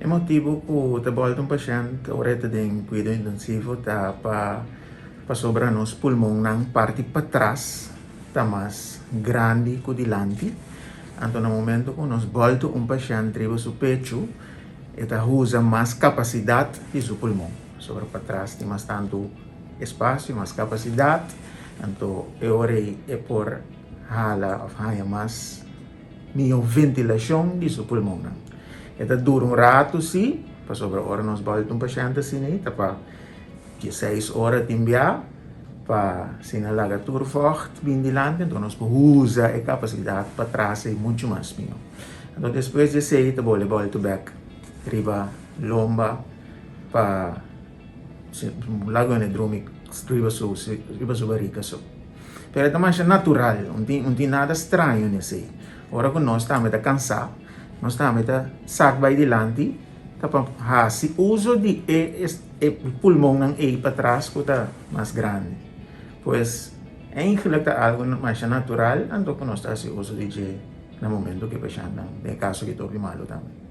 E motibu ku ta bòlta un pashènt ora e ta den kuido intensivo ta pa pasobra nos pulmonnan parti patras ta mas grandi ku dilanti. Anto na momento ku nos bòlta un pashènt riba su pechu e ta usa mas kapasidat di su pulmon. Pasobra patras tin mas tantu espasio, mas kapasidat, anto e ora ei e por hala òf haña mas Mihó ventilashon di su pulmonnan. E ta dura un ratu sí, pasobra ora nos bòlta un pashènt asina ei ta pa dieseis ora tin bia pa asina laga tur vògt bin dilanti, anto nos por usa e kapasidat patras ei muchu mas mihó. Anto despues di esei ta bolbe bòlta bèk riba lomba pa laga wende drumi riba su riba su barika so. Pero e ta masha natural, un tin un tin nada straño den esei. Ora ku nos tambe ta kansá, nos tambe ta sak bai dilanti ta pa hasi uso di e e pulmonnan ei patras ku ta mas grandi. Pues eigenlijk ta algu masha natural anto ku nos ta hasi uso di dje na momento ku e pashèntnan den e kaso ki ta hopi malu tambe.